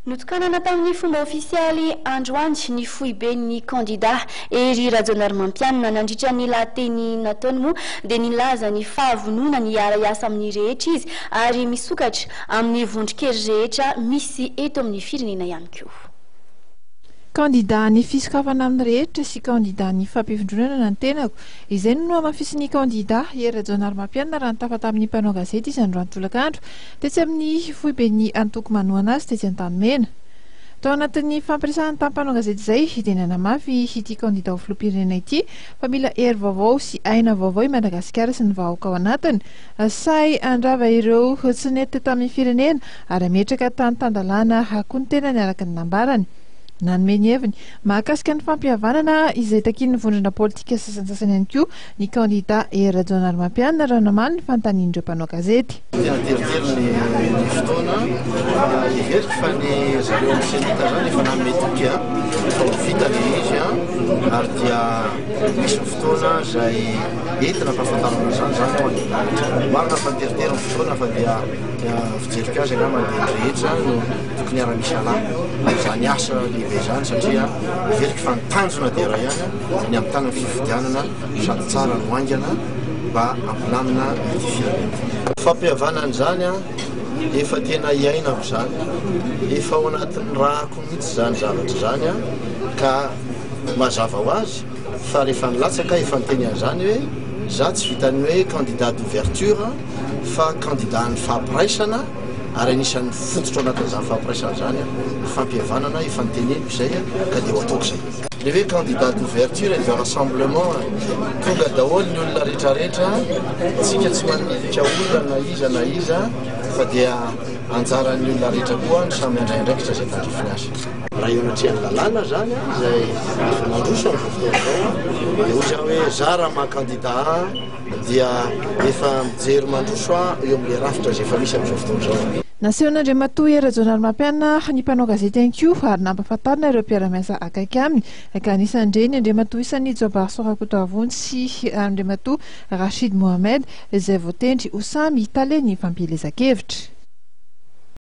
Notokanana tamin'ny fomba ofisialy androany ny foiben'ny kandida Hery Rajaonarimampianina. Nandritra ny lahateny nataony moa dia nilaza ny fahavononany hiara-hiasa amin'ny rehetra izy ary misokatra amin'ny vondron-kery rehetra misy eto amin'ny firenena ihany koa. Kandida ny fisokafana amin'ny rehetra sy kandida ny fampivondronana ny tenako. Izay no nohamafisin'ny kandida Hery Rajaonarimampianina raha nitafa tamin'ny mpanao gazety izy androany tolakandro tetsy amin'ny foiben'ny antoko manohana azy tetsy Antanimena. Tao anatin'ny fampiresahany tamin'ny mpanao gazety izay dia nanamafy ity kandida ho filoham-pirenena ity fa mila hery vaovao sy aina vaovao i Madagasikara sy ny vahoaka ao anatiny. Sahy handrava ireo tsy nety teto amin'ny firenena ary hametraka tany tan-dalàna koa ny tenany araka ny nambarany. Nanome ny heviny mahakasika ny fampihavanana izay takian'ny vondrona politika sasantsasany ihany koa ny kandida Hery Rajaonarimampianina raha namaly ny fanontanian'ireo mpanao gazety. Tena teritery ny fotoana fa heveriko fa ny zareo amin'ny CENIT zany efa nanome toky fa ho vita le izy ary dia misy ny fotoana izay entina ampahafantarana an'izany zany ao an. Marina fa teritery ny fotoana fa dia fijeriko azy angamba dia ny rehetra no Tokony hiara-misalahy amin'izany asa lehibe izany satria heveriko fa ny tanjona dia iray ihany, ny hamitana ny fifidianana sady tsara no haingana mba hampilamina ity firenena ity. Fampihavanana izany efa tena iainako izany, efa ao anatin'ny rako mihitsy izany zavatra izany ka mazava ho azy fa rehefa nilatsaka aho efa niteny an'izany hoe za tsy vitan'ny hoe candidat d'ouverture fa candidat an'ny fampiraisana, ary anisan'ny fototra ao anatin'izany fampiraisana izany ny fampihavanana, efa noteneniko izay ka dia ho ataoko izay. Ilay hoe candidat d'ouverture et de rassemblement, tonga daholo ny olona rehetrarehetra, tsika tsy manilika olona na iza na iza fa dia anjaran'ny olona rehetra koa ny samy handray andraikitra izay tandrifiny azy. Raha eo anatrehan'ny lalàna izany izay efa mandroso amin'izao fotoana izao dia hoy za hoe za raha maha candidat ahy, dia efa mijery mandroso aho eo amin'ilay rafitra izay efa misy amin'izao fotoana izao. Nasehon'Andriamatoa Hery Rajaonarimampianina ny mpanao gazety ihany koa ary nampahafantarina ireo mpiara-miasa akaiky aminy ka anisan'ireny Andriamatoa Isany Jaobarisoa Rakotoavonjy sy Andriamatoa Rachid Mohamed izay voatendry ho samy talen'ny fampielezan-kevitra.